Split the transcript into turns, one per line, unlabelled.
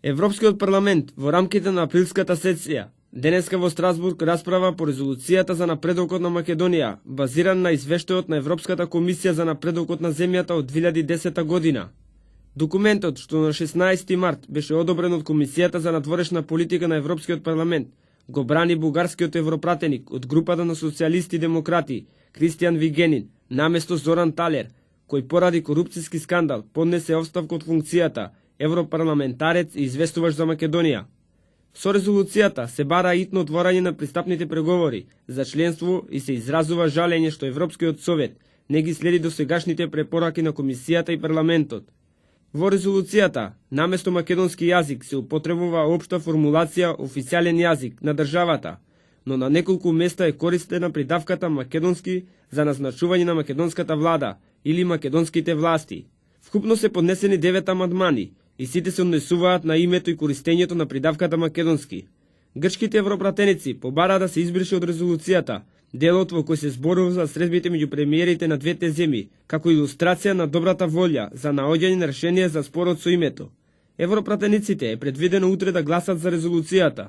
Европскиот парламент во рамките на априлската сесија денеска во Страсбург расправа по резолуцијата за напредокот на Македонија, базиран на извештајот на Европската комисија за напредокот на земјата од 2010 година. Документот, што на 16 март беше одобрен од Комисијата за надворешна политика на Европскиот парламент, го брани бугарскиот европратеник од групата на социјалисти и демократи Кристијан Вигенин, наместо Зоран Талер, кој поради корупцијски скандал поднесе оставка од функцијата европарламентарец и известуваш за Македонија. Со резолуцијата се бара итно отворање на пристапните преговори за членство и се изразува жалење што Европскиот совет не ги следи досегашните препораки на Комисијата и парламентот. Во резолуцијата, наместо македонски јазик се употребува општа формулација официјален јазик на државата, но на неколку места е користена придавката македонски за назначување на македонската влада или македонските власти. Вкупно се поднесени 9 амандмани и сите се однесуваат на името и користењето на придавката македонски. Грчките европратеници побара да се избрише од резолуцијата делот во кој се зборува за средбите меѓу премиерите на двете земји, како илустрација на добрата волја за наоѓање на решение за спорот со името. Европратениците е предвидено утре да гласат за резолуцијата.